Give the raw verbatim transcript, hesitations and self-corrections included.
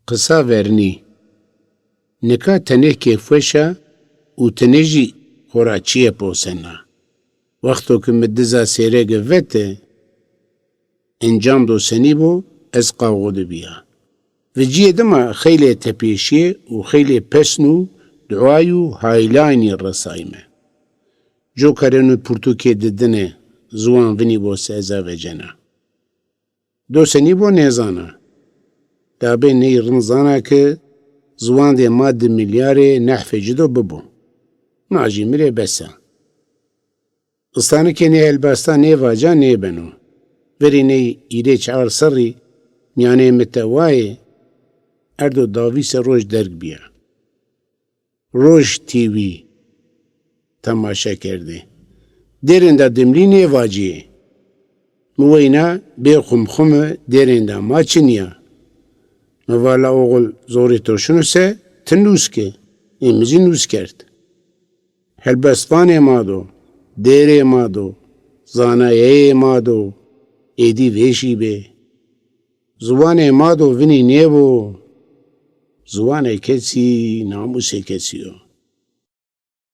Qisa vernî. Nika tenê kêfweş a û tenê jî xo ra çîyê posena. Wexto ke mi diza sêrege vete, encam do senî bo, ez qawxo de bîya. Vi cîyê dima xeylê tepêşîyê û xeylê pesn û duayî û haylaynî resayme. Coka reno purtûkê didine, ziwan vinî bo se ez a vecena. Do senî bo nêzana. Labê ney rind zana ke ziwandê ma di milyarê nehfê ci do bibo. Na jî mi rê bes a. Istanikê nê helbesta nê vaca nêbeno. Verî ney hîrê çar serrî mîyanê mi tewayê erdo davîse roj derg bîya. Roj T V temaşe kerdê. Dêrênda Dimlî nêvacîyê. Mi weyna bê xumxume dêrênda ma çinî ya. Mi va la oxil zorê to şino se ti nûs ke. Ê mi zî nûs kerd. Helbestvanê ma do, dêrê ma do, zanayeyê ma do, êdî vêşî bê. Ziwanê ma do vinî nêbo. Ziwanê kesî namûsê kesî yo.